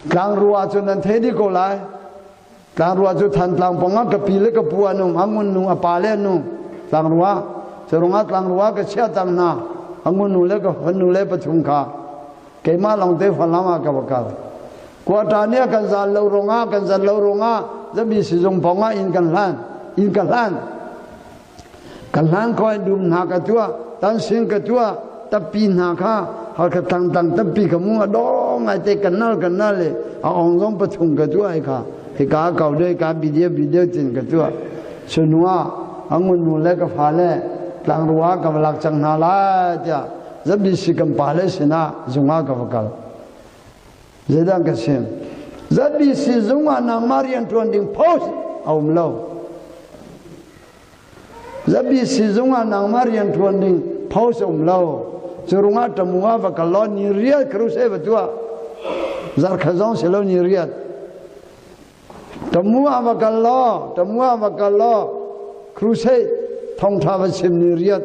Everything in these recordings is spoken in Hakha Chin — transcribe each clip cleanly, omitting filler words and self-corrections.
Tlangrua cu nan thei dih ko lai. Tlangrua cu Thantlang pawngah ka pi le ka pu an um, a ngun nu, a pa le an um. Tlangrua. Curungah tlangrua ka chiah cang hna. A ngun nu le ka fanu le pathum kha. Keimah lawngte Falam ah ka va kal. Quarter nih a kan zal lo ruangah, kan zal lo ruangah zabi sizung pawngah inn kan hlan. Inn ka hlan. Ka hlan kho in dum hna ka tuah, tansin ka tuah, tappi hna kha halkha tangtang tampi ka mu a dong ngai te kan nal kan nal le a ong zong pathum ka tuah ai kha hika kau dei ka video video tin ka tuah sunua angun nu le ka fa le tlangrua ka lak cang hna lai tiah zabi si kan pa le sinah zungah ka va kal Zeidang ka chim. ZBC zung ah nangmah rianṭuan ding post a um lo. ZBC zung ah nangmah rianṭuan ding post a um lo. Curungah tamu ah va kal law ni riat crusade va tuah. Zarkhat zong si lo ni riat. Tamu ah va kal law, tamu ah va kal law crusade thongṭha va chim ni riat.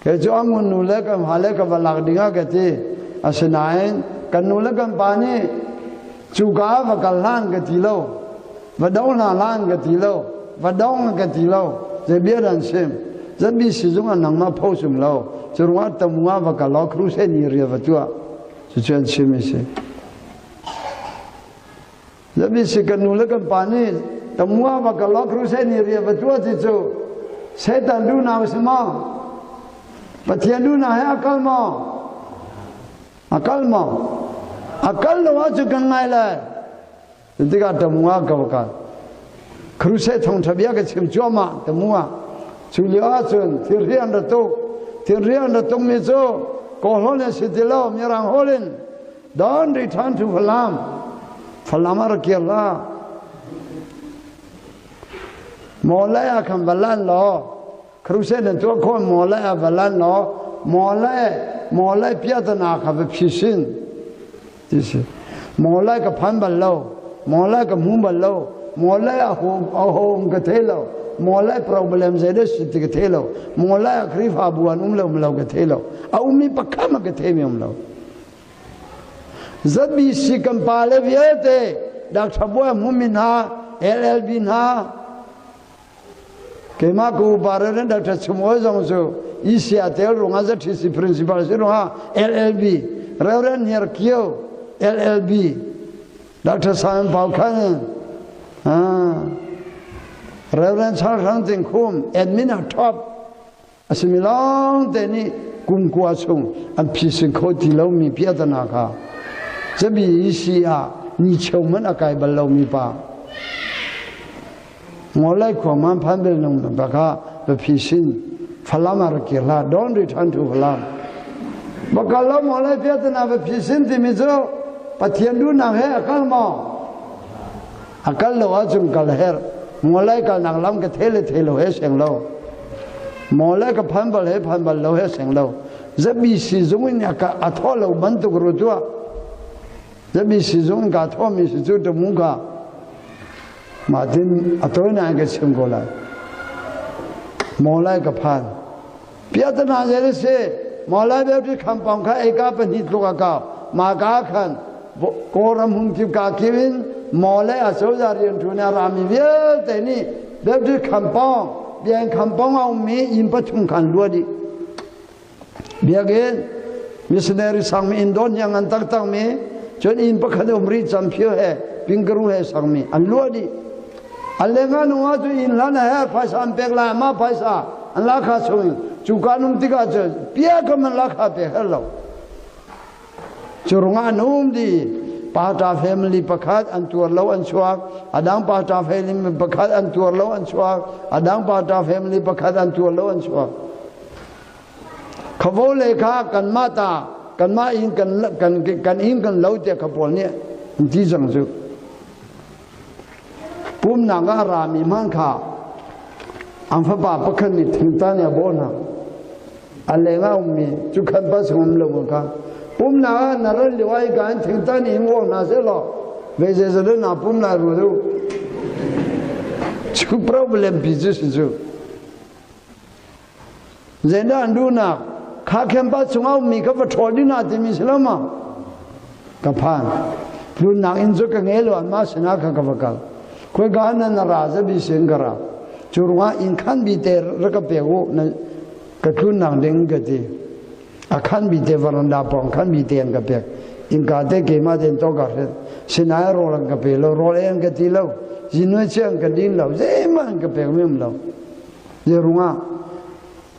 Kei cu angun nu le kan fa le ka va lak ding ah ka ti. Asinain kan nu le kan pa nih cuka va kal hlan ka ti lo. Va do hna hlan ka ti lo. Va dong ka ti lo. Zei bia dan sim. Zan sizung ah nangmah pho sum lo. Cu ruangah tamu ah va kal law crusade ni ria va tuah. Cucu an chim a si. Zabi si kan nu le kan pa nih tamua va kal law crusade nih rian va tuah ti cu Satan duhnak a si maw? Pathian duhnak he a kal maw? A kal maw? A kal lo ahcun kan ngai lai. Tikah tamua ka va kal. Crusade thawngṭha bia ka chim cuahmah tamua. Cu lio ahcun thirhri an ra tuk. Thirhri an ra tukmi cu Kawlhawn an si ti lo, Mirang hawl in Don't return to Falam. Falam ah rak kir hlah. Mawlai ah khan va lan law, crusade nan tuah khawh mawlai ah va lan law, mawlai mawlai piahtana kha va phisin. Ti si. Mawlai ka phan bal lo, mawlai ka hmu bal lo, mawlai a ho ka thei lo, mawlai problem zei dah si ti ka thei lo, mawlai ah Khrihfabu an um lo um lo ka thei lo, a ummi pakhat ma ka thei mi um lo. ZBC kan pale vialte Dr. Bawi Hmumi hna LLB hna keimah ka upa Reverend Dr. Chumawi zong cu ECA tel ruangah ZTC principal si ruangah LLB Reverend Hniar Kio LLB Dr. Simon Pau Khan Reverend Charles Hrang Ting Khum admin a top A simi lawngte nih kum kua chung an phisin kho ti lomi piahtana kha cabi si ah ni cheu hmanh a kai bal lomi pa Ngolai khua man phan bel nung pa kha va phisin Falam ah rak kir hlah don't return to Falam Bakal lo ngolai piahtana va phisin timi cu Pathian duhnak he a kal maw A kal lo ahcun kal herh. Ngolai kalnak lam ka the le the lo he seng lo. Mawlai ka phan bal he phan bal lo he seng lo. Zabi sizung in a thaw lo bantuk ru tuah. Zabi sizung in ka thaw mi si cu tamu ka. Mah tin a toi na ka chim ko lai. Mawlai ka phan. Piatana zei si Mawlai beuti khampang kha eka pahnih tluk a kau. Mah ka khan Kawlram hung ka kip in mawle a cozah rianṭuan a rami vialte nih beuti khampong biakinn khampong a ummi inn pathum khan lua dih. Biakinn missionary sangmi inn dawn hiang an taktakmi cun inn pakhat um rih camphio he pingkaru he sangmi an luah dih. A lengah nungah cu inn hlan a herh phaisa an pek lai mah phaisa an lakha chung in cu ka nung tikah cun pia kam an lakha pek her lo. Cu rungah an um dih. Pata family pakhat an tuar lo an chuak. A dang pata family pakhat an tuar lo an chuak. A dang pata family pakhat an tuar lo an chuak. Khavo le kha kanmah ta kanmah in kan kan kan inn kan lo tiah kha pawl nih an ti cang cu. Pumnak ah a rami hmanh kha an fapa pakhat nih thingtan a bawh hna. A leng ah ummi cu khan pa chung um lo kha pumnak ah na ral lio ai ka in thingtan in wong hna seh law ve ze ze na pum lai ru du. Cu problem pi cu si cu. Zeidah an duhnak? Kha campus chungah ummi kha va ṭhawl ding hna timi si lo maw? Ka phan. Tlunnak inn cu ka ngei lo anmah sinah kha ka va kal. Khoika nan ra zabi sin ka ra. Cu ruangah inn khan bi te rak ka pek u na ka tlunnak ding ka ti. A khan bi te varanda pawng khan bi te an ka pek. Innka te keimah ten to ka hret. Sinai rawl an ka pe lo, rawl ei an ka ti lo. Zinue che an ka din lo, zeihmanh an ka pek mi um lo. Zei ruangah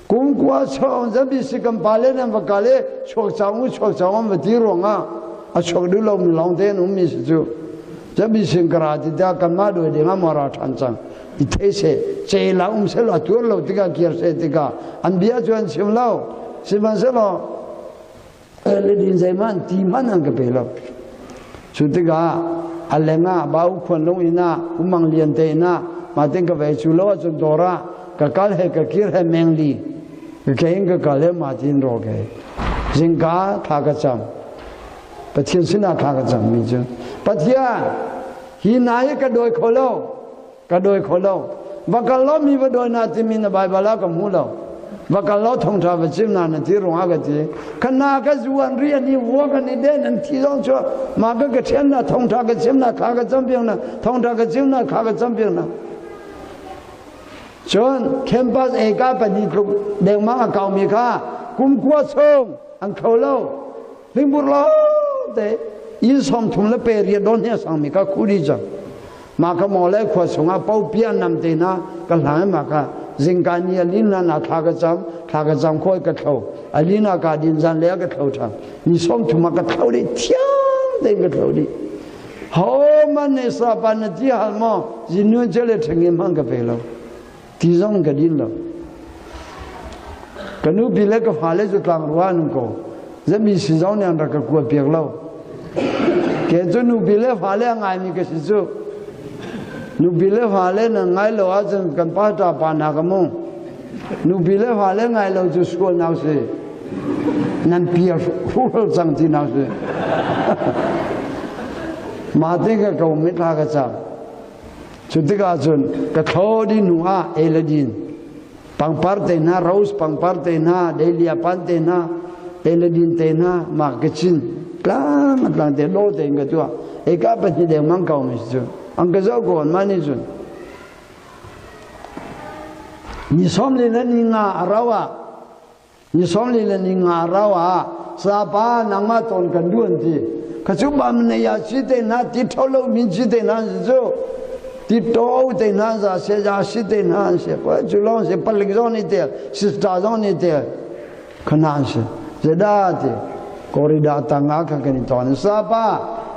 Kumkua chung zapi si kan pale nan va kal i chuak cang u chuak cang an va ti ruangah a chuak duh lomi lawng te an ummi si cu. Zapi sin ka ra ti tiah kanmah duai ding ah maw ra ṭhan cang. I thei seh, ce la um seh law a tuar lo tikah kir seh tikah an bia cu an chim lo. Sihmanhsehlaw le din zeihmanh ti hmanh an ka pe lo. Cu tikah a leng ah bau khuan lung inn ah umang lian te inn ah mahtin ka vei cu lo ahcun dawr ah ka kal he ka kir he meng li ka ke in ka kal he mah tin ro ke zingka thla ka cam Pathian sinah thla ka cam mi cu Pathian hi na hi ka dawi kho lo Ka dawi kho lo. Va kal law mi va dawi na timi na Baibal ah ka hmu lo. Va kal law thawngṭha va chim na na ti ruangah ka ti. Kana ka zu an ri an i vuak an i den an thi zong cu ma ka ka ṭhian na thawngṭha ka chim na kha ka campiak na thawngṭha ka chim na kha ka campiak na. Cun campus eka pahnih tluk dengmang a kaumi kha kum kua chung an kho lo. Hlingbur lo te inn sawm thum le pe riat don he sangmi kha khu dih cang. Mah ka maw le khua chungah popia nam te na ka hlang ma ka zingka ni a lin na na thla ka cam thla ka cam khoi ka thlo a lin a ka din zan le ka thlo ṭhan ni sawm thum ah ka thlo dih thiang tein ka thlo dih ho man ne sa pa na ti hal maw zinun che le ṭhengin hmang ka pe lo ti zong ka din lo ka nupi le ka fale cu tlangrua an um ko zami si zong nih an rak ka kuat piak lo ke cu nupi le fale a ngaimi ka si cu nupi le fale na ngai lo ahcun kan pa ṭa pa hna ka mu nupi le fale ngai lo cu sual nau si nan piar hruhral cang ti nau si mah te ka ko mithla ka cam Cu tikah cun ka thlaw dih hnu ah eladin pangpar te hna, rose pangpar te hna, dahlia pan te hna, eladin te hna mah ka cin tlang a tlang te dawh tein ka tuah. Eka pahnih dengmang ko mi cu an ka zoh ko mah nih cun ni sawm li le ni nga a rau ah Ni 40 le ni nga rau ah sapa nangmah tawn kan duh an ti. Kha cu bam nei ah si te hna ti tho lo min si te hna si cu ti to te hna za se za si te hna an si ko cu lawng si palik zong nih tel sister zong nih tel khana an si zeda ti korida tanga kha kan i ton sapa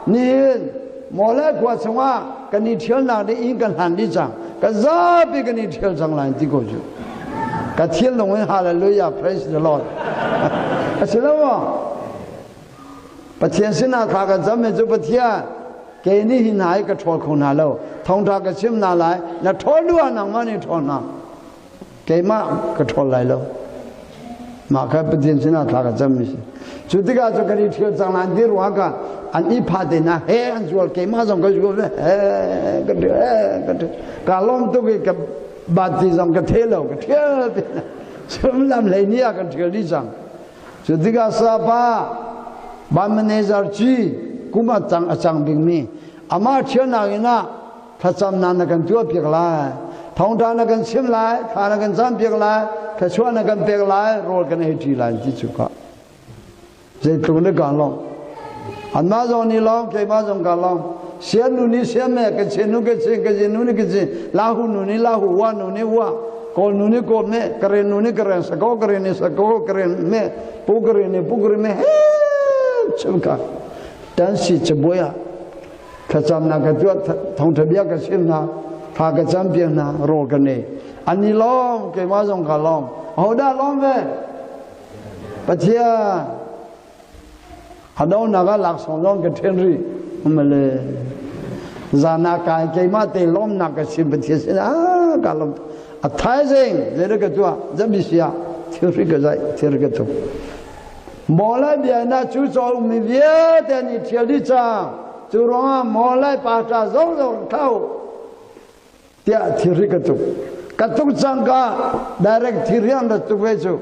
nihin mawle khua chungah kan i thialnak ding in kan hlan dih cang kan zapi kan i thial cang lai ti ko cu Ka thinlung in hallelujah praise the Lord. A si lo maw? Pathian sinah thla kan cam cu Pathian kei nih hi hna hi ka ṭhawl kho hna lo. Thawngṭha ka chim hna lai. Na ṭhawl duh ah nangmah nih ṭhawl hna. Keimah ka ṭhawl lai lo. Mah kha Pathian sinah thla ka cam mi si. Cu tikah cu kan i ṭhial cang lai ti ruangah ka an i pha te hna he an zual keimah zong ka zual ve he ka ṭhial he ka ṭhial ka lawm tuk i ka Bati zong ka the lo ka ṭhial ti sullam hlei ni ah kan ṭhial dih cang. Cu tikah sapa ban manager ci kum a cang a cang bikmi amah ṭhialnak in ah thlacamnak na kan tuah piak lai thawngṭha na kan chim lai thla na kan cam piak lai thluachuah na kan pek lai rawl kan ei ṭi lai ti cu ka Zeitluk na ka lawmh. Anmah zong nih lawm, keimah zong ka lawm. Sian nu nih sian me, ka chin nu ka chin, ka chin nu nih ka chin, lahu nu nih lahu, wa nu nih wa, kawl nu nih kawl me, karen nu nih karen, sako karen nih sako karen me, pu karen nih pu karen me, he chim ka. Tan si cabuai ah thlacamnak ka tuah, thawngṭha bia ka chim hna, thla ka cam piak hna, rawl ka nei. An i lawm, keimah zong ka lawm. Ahodah lawm ve? Pathian a donghnak ah laksawng zong ka ṭhen rih male zan ah kai keimah te lawmnak ka chim Pathian sin ah ka lawm a thaizing zei ka tuah zabi sia thilri ka zai thilri ka tuk Mawlai bia na cu caw ummi vialte an i ṭhial dih cang cu ruangah mawlai pa ṭa zong zong thau tiah thirhri ka tuk ka tuk cangka direct thirhri an rat tuk ve cu.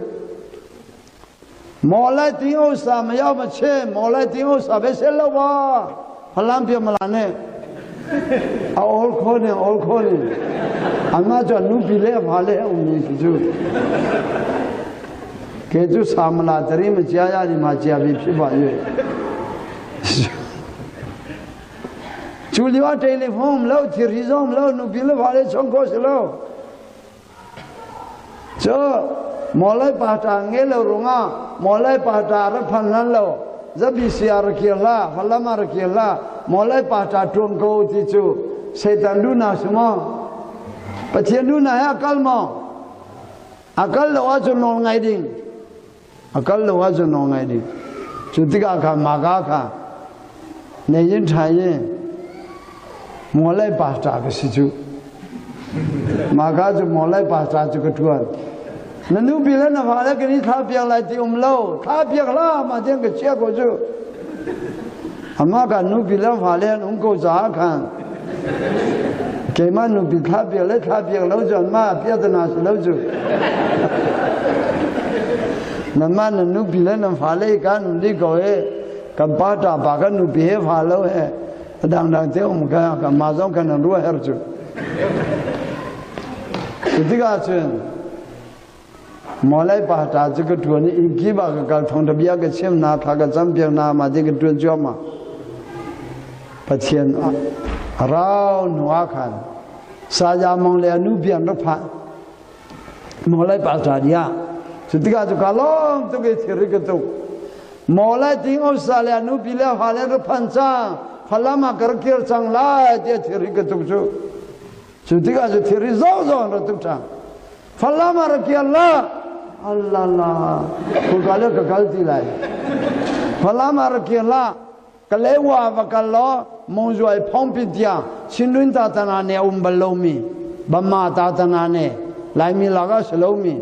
မော်လိုက်တင်းဥစ္စာမရောက်မချင်းမော်လိုက်တင်းဥစ္စာပဲဆက်လို့ပါဖလန်းပြမလာနဲ့အော်ခေါနေအော်ခေါနေအမကျော်နုပြလဲဖာလဲအုံနေကျူကဲကျဆာမလာတရင်မကြားရဒီမှာကြာပြီဖြစ်ပါရဲ့ကျူလျောတယ်လီဖုန်းမလို့ချီရီဇုံမလို့နုပြလဲဖာလဲချုံခေါ်စလို့ကျော်မော်လိုက်ပါတာငဲလို့ရုံကမော်လိုက်ပါတာရဖန်လန်းလို့ဇဘီစီယာရကေလာဖလမရကေလာမော်လိုက်ပါတာတွန်ကိုတီချူစေတန်လူနာစမောပချေလူနာရကလမောအကလဝါဇနောငိုင်ဒင်းအကလဝါဇနောငိုင်ဒင်းကျူတိကခါမာကာခါနေရင်ထိုင်ရင်မော်လိုက်ပါတာကစီချူမာကာကျမော်လိုက်ပါတာကျကထွန်းနနုပြလဲနဖာလဲကတိထားပြလိုက်တီုံလို့ထားပြလားမတဲ့ကချက်ကိုကျအမကနုပြလဲဖာလဲုံကိုဇာခံကေမနုပြထားပြလဲထားပြလို့ကျမပြဒနာစလို့ကျနမနနုပြလဲနဖာလဲကနုလိကိုဟဲကပါတာဘာကနုပြဖာလို့ဟဲအဒံဒံတဲ့ုံကကမာဆောင်ကနရူဟဲကျဒီကချင်းမောလိုက်ပါတာစကထွန်အင်ကြီးပါကကထုံတပြကချင်းနာခါကစံပြနာမှာဒီကတွကြောမှာပချင်းရောင်းနွားခံစာကြမောင်လေအနုပြန်တော့ဖာမောလိုက်ပါတာဒီစတိကစကလုံးသူကချရိကတုမောလိုက်တင်းဥစ္စာလေအနုပြလေဖာလေဖန်ချာဖလာမကရကေချန်လာတဲ့ချရိကတုကျစတိကစချရိဇောဇောရတုချာဖလာမရကေလာအလလာကိုကလည်းကကလတီလိုက်ဖလာမရကေလာကလေးဝါဝကလောမုံဇွိုင်ဖုံးပြပြချင်းတွင်းသာတနာနေအုံဘလုံးမီဗမာသာတနာနေလိုက်မီလာကစလုံးမီ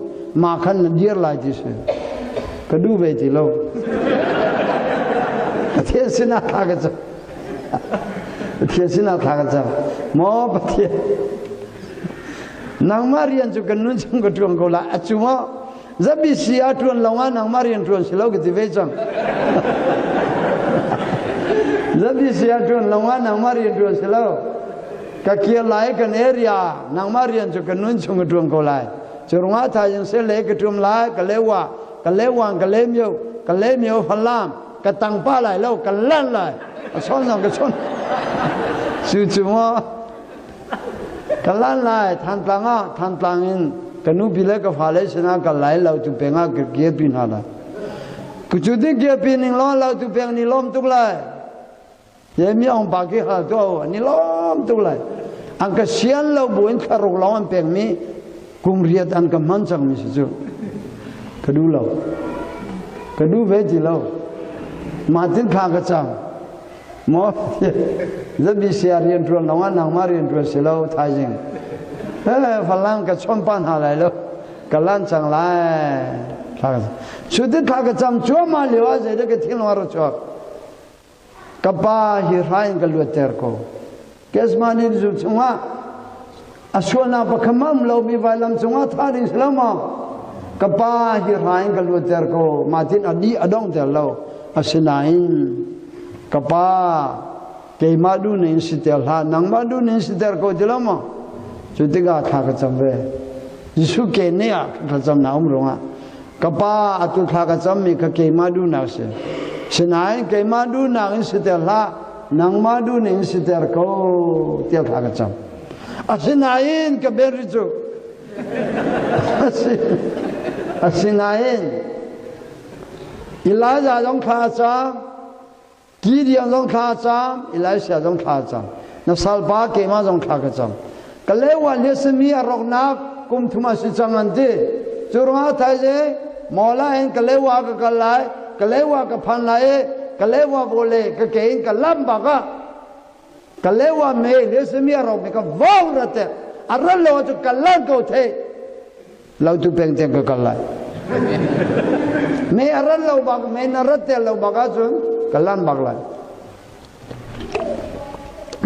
မာခန်ဒီရလိုက်ဒီစကဒုပဲတီလုံးအထေစနာသာကစအထေစနာသာကစမောပတိနงမာရီယန်ကျကနွန်းချုံကတွန်ကိုလာအချူမောဇဘီစီအတွန်လောငါနงမာရီယန်တွန်စလောကတိဝေချံဇဘီစီအတွန်လောငါနงမာရီယန်တွန်စလောကကီလိုက်ကန်အေရီယာနงမာရီယန်ကျကနွန်းချုံကတွန်ကိုလာကျရုံအထာရင်ဆဲလေကတွမ်လာကလေးဝကလေးဝံကလေးမြုပ်ကလေးမြုပ်ဖလမ်ကတန်ပါလိုက်လောကလန့်လိုက်အဆောင်းဆောင်ကချွန်စူချမောကလန်လိုက်ထန်တန်ငါထန်တန်င်ကနုပိလေကဖာလေစနာကလိုက်လောက်သူပင်ငါကေပိနာလာကချူတိကေပိနင်းလောလောက်သူပင်နီလုံးတုလိုက်ယေမြောင်ပါကေဟာတော့နီလုံးတုလိုက်အန်ကရှန်လောက်ဘွင်ခရုလောင်းပင်မီကုံရီယတ်အန်ကမန်ချန်မီစုကဒူလောကဒူဝဲကြည်လောမာတင်ခါကချံမောဇဘီဆီယာရင်ထလောင်းနာမာရင်ထဆလောထိုင်ရင်ဟဲဖလန်ကချွန်ပန်ဟာလိုက်လောကလန်ချန်လိုက်ခါချွတ်ခါကချမ်ချွမလီဝါစေတဲ့ကထင်းလောရချောကပါဟိရိုင်းကလွတ်တဲ့ကိုကက်စမနီဇုချငါအဆွနာပခမမ်လောမီဝိုင်လမ်ချငါသာရိစလမကပါဟိရိုင်းကလွတ်တဲ့ကိုမာတင်အဒီအဒေါန်တဲ့လောအစနိုင်ကပါကေမဒုနေစတဲ့လာနငမဒုနေစတဲ့ကိုဒီလမจุติกาทากจำเวยิสุเกเนียทจำนาอุมรงะกปาอตุทากจำมีกเกมาดูนาเสสนายเกมาดูนาอิสเตลานังมาดูนิสเตรโกเตียทากจำอาศินาอินกเบริจุอาศินาอินอิลาจาจงขาจามกีเดียนจงขาจามอิลาเสียจงขาจามนับซาลบาเกมาจงขากจำกเลวะเลสมีอรกนักกุมทุมาสิจังอันติจุรมาไทยเจมอลาเองกเลวะกะกะไลกเลวะกะพันไลกเลวะโบเลกะเกงกะลัมบะกะกเลวะเมเลสมีอรกเมกะวาวระเตอรโลจุกะลังกเทเราตุเปงเตงกะกะไลเมอรโลบักเมนรเตโลบักะจุนกะลันบักไล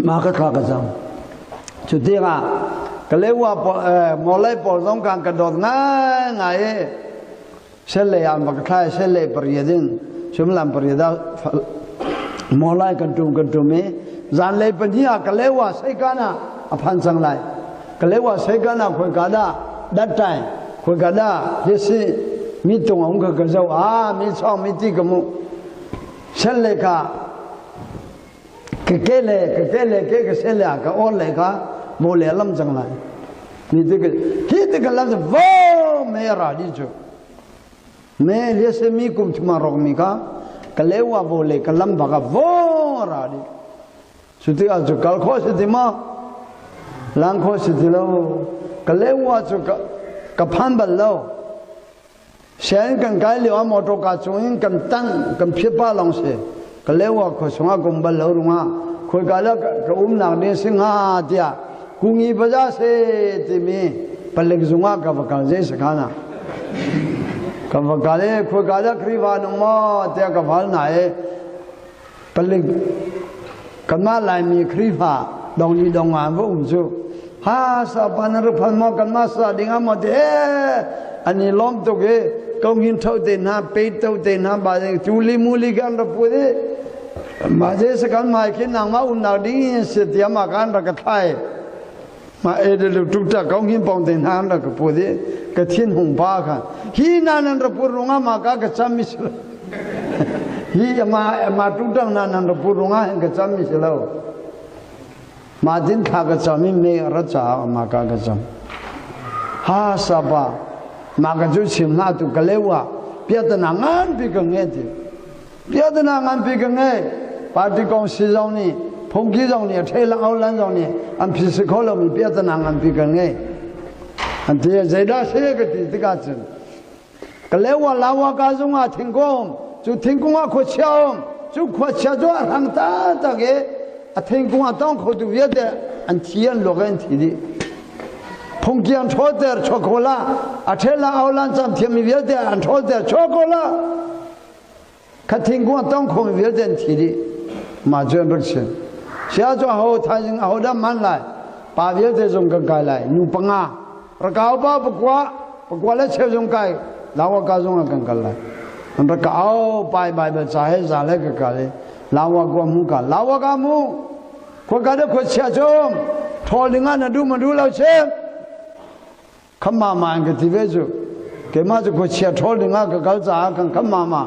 มากะทากะจังจุดที่ว่ากเลวะမော်လိုက်ပေါ်ဆောင်ကံကတော့ငါငါရဲ့ Sellei ah an va ka thlai. Sellei pariat in suimilam pariat ah mawlai kan ṭum kan ṭum i zanlei pahnih ah Kalewa Seikan ah a phan cang lai. Kalewa Seikan ah khoika dah that time khoika dah hi si mi tung a um ka ka zoh ah mi chawng mi ti ka mu sellei ka ka ke le ka ke le ke ka sel le ka on le ka mo le lam cang lai mi ti ka hi ti ka lam vo me ra di chu me le se mi kum thuma rok mi ka ka le wa vo le ka lam ba ka vo ra di su ti a chu kal kho si ti ma lang kho si ti lo ka le wa chu ka ka phan bal lo Sianginn kan kai lio ah mawṭawka cungin kan tanh, kan phiat pah lawng si. Ka leo ah khua chungah ka um bal lo rungah khoika dah ka umnak ding si hnga tiah kungi baza se timi palik zung ah ka va kal zei sakhan ah. Ka va kal i khoika dah Khrihfa nung maw tiah ka hal hna i palik kanmah Laimi Khrihfa dong li dong ah an va um cu ha sapa na rak phan maw kanmah sa ding ah maw ti an i lawm tuk i ko ngin tho te hna pe to te hna ba ding tu li mu li kan ra pu di ma je sakan mai khin nangmah umnak ding in se tia ma kan ra ka thai ma e de lu tuk ta ko ngin pong te hna an ra ka pu di ka thin hung pa kha hi na nan ra pu runga ma ka ka cham mi hi ama ama tuk tang na nan ra pu runga hen ka cham mi si lo ma din thla ka cham i me ra cha ma ka ka cham ha sa pa ma ka chu chim hla tu ka lewa piatana ngan pi ka nge ti piatana ngan pi ka nge party kong si zong nih phungki zong nih a lang au lan zong nih an phi si kho lo mi piatana ngan pi ka nge an ti zeidah se ka ti tikah cun Kalewa lawa ka zung ah thingkung cu thingkung ah khuachia um cu khuachia cu a hrang taktak i a thingkung ah tong khotu vialte an thi an luak an thi dih phungki an ṭhawlter chuak ko la a ṭhel la aulan cam thiammi vialte an ṭhawlter chuak ko la Kha thingkung a tong khomi vialte an thi dih. Mah cu an rak chim. Sia cu aho thaizing aho dah man lai? Pa vialte zong kan kai lai. Nu panga. Rakau pa pakua, pakua le cheu zong kai. Lawa ka zong ah kan kal lai. An rakau pai Bible ca he za le ka kal i lawa kua mu ka lawa ka mu. Khua ka de khua chia chung. Thawl ding ah na du ma du lo chim. Khamma ma an ka ti ve cu keimah cu khuachia ṭhawl dingah ka kal caah kan khamma ma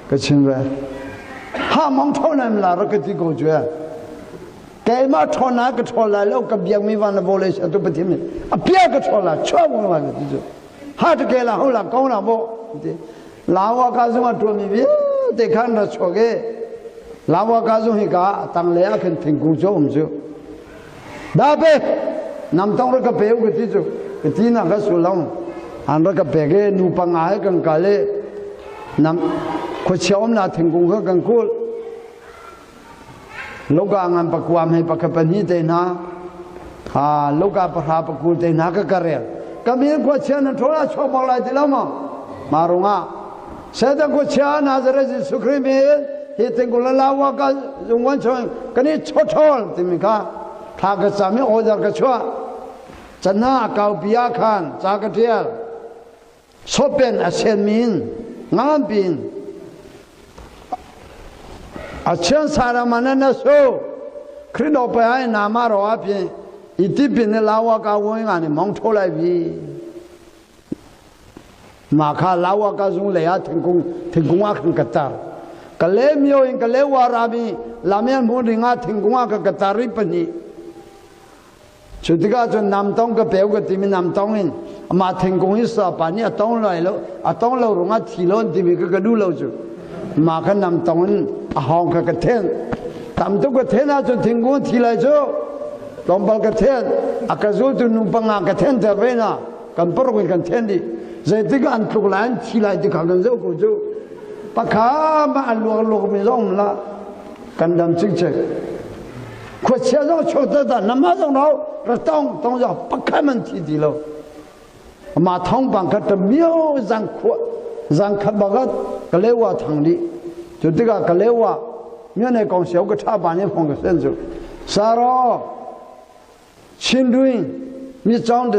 ka chim ve ha mong ṭhawl nan la rak ka ti ko cu keimah ṭhawl na ka ṭhawl lai lo ka biakmi van le vawlei ser tu pathian nih a pia ka ṭhawl lai chuah mo lai ka ti cu ha ta ke la ho la ko na bo ti lawa ka zung a ṭuanmi vialte khan ra chuak i lawa ka zung hi ka tang le ah khin thingkung cu um cu Dape nam tong ra ka pe ka ti cu ka ti na ka sulong an ra ka pek i nu panga he kan kal i nam khuachia um na thingkung kha kan kul loka ngan pakuam he pakha pahnih te hna ha loka pahra pakul te hna ka karel kamin khuachia na thola chuak bak lai ti lo ma marunga Satan khuachia Nazareth Jesuh Khrih min hi tingkul le lawa ka zungwan chung kan i chawṭhawl timi kha thla ka cam i order ka chuah cana kaupi ah khan ca ka ṭial sopen a senmi in nganpi in a chian saramana na su Khrih do pa ai nama ro a phi itipin lawa ka woi nga ni mong tho lai bi Mah kha lawa ka zung lei ah thingkung thingkung ah khan ka tar. Ka le mio in ka le wa rami lamian hmun ring ah thingkung ah ka ka tar i pahnih. Cu tikah cun namtong ka peu ka timi namtong in amah thingkung hi sa pa nih a tong lai lo a tong lo rungah thi lo an timi ka ka duh lo cu. Mah kha namtong in a hawng kha ka then. Tam tuk ka then ahcun thingkung thi lai cu. Tlawmpal ka then. A ka zultu nu panga ka thenter ve na. Kan paruk in kan then dih zeitik an tluk lai an thi lai ti kha kan zoh ko cu pakha ma an luak luak mi zong la kan dam cikcek khuachia zong chuak ta ta nama zong rau ra tong tong zong pakha man thi ti lo ma thong pang khat ta mio zang khua zang khat bagat kalewa thang di cu tikah kalewa myo ne kong siau ka tha ba ni phong ka sen cu saro Chindwin mi cawng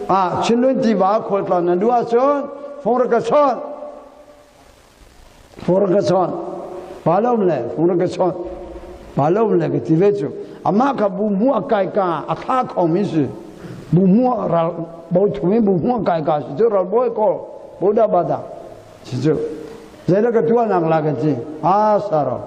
ah Chindwin tiva khualtlawn nan duh ahcun fung rak ka chawnh. Fur ka chawnh. Pa lo le fur ka chawnh. Pa lo le ka ti ve cu. Amah kha bu mu a kai ka a thla khomi si. Bu mu ral bo thumi bu mu a kai ka si cu ral bawi ko. Buddha bada. Si cu. Zeidah ka tuah nak la ka ti. A saro.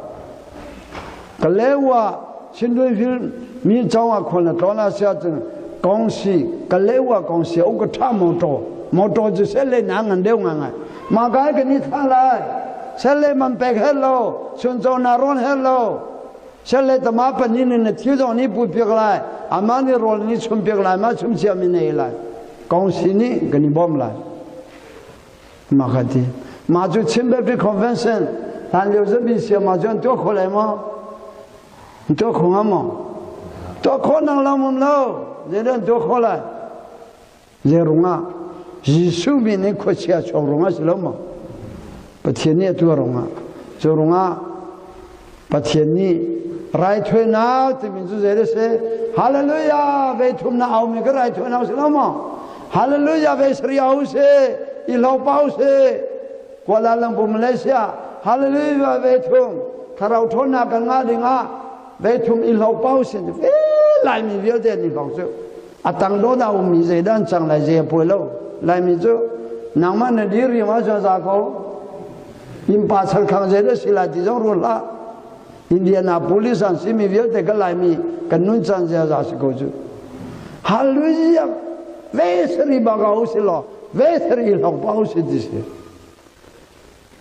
Ka lewa Chindwin Hill mi chong a khon na tlawn a sia cun kongsi ka lewa kongsi u ka tha motor motor cu sel le na ngan deuh nga ngai ma kai kan i thla lai sel le man pek hel lo chun cho na ron hel lo sel le tama pani ni na thil zong ni pu piak lai ama ni rol ni chum piak lai ma chum sia mi nei lai kongsi ni kan i bom lai Ma ka ti. Mah cu Chin Baptist Convention hlan lio zapi sia ma cu an tuah kho lai maw? An tuah kho hnga maw? Tuah khawh nang lam um lo. Zeidah an tuah khawh lai? Zei rungah Jesuh min in khuachia chuak rungah si lo maw? Pathian nih a tuah rungah. Cu rungah Pathian nih raithawinak timi cu zei a si? Hallelujah! Vei thum na au mi ka raithawinak si lo maw? Hallelujah! Vei sari au si, i hlo pau si. Kuala Lumpur Malaysia Hallelujah! Vei thum thlarau ṭhawnnak kan ngah dingah vei thum i hlo pau si. Ve Laimi vialte an i hlo cu. A tang dawt a ummi zeidah an cang lai zei a puai lo. Laimi cu nangmah na dir riam ahcun a za ko. Innpa chalkhang zei na si lai ti zong ruat hlah. Indianapolis an simi vialte kan Laimi kan nun caan ziaza si ko cu. Hallelujah! Ve sari bak a si law, ve sari hlok pa si ti si.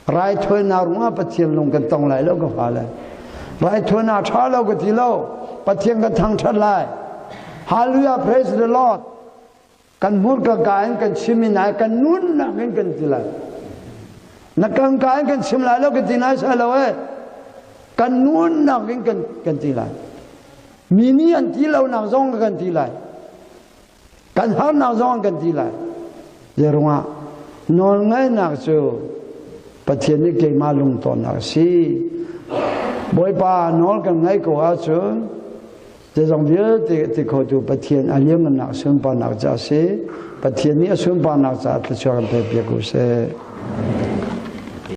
Raithawinak rungah Pathian lung kan tong lai lo ka fale. Raithawinak ṭha lo ka ti lo. Pathian kan thangṭhat lai. Hallelujah, praise the Lord. Kan hmurka ka in kan chim in ai kan nunnak in kan ti lai. Na kan ka in kan chim lai lo kan ti nai sai lo eh. Kan nunnak in kan kan ti lai. Mi nih an ti lo nak zong kan ti lai. Kan harnak zong kan ti lai. Zerungah nawlngaihnak cu Pathian nih keimah lungtawnnak a si. Bawipa nawl kan ngaih ko ahcun Zeizong vialte ti khotu Pathian a lianhngannak sunparnak ca a si. Pathian nih a sunparnak caah thluachuah kan pek piak u sih.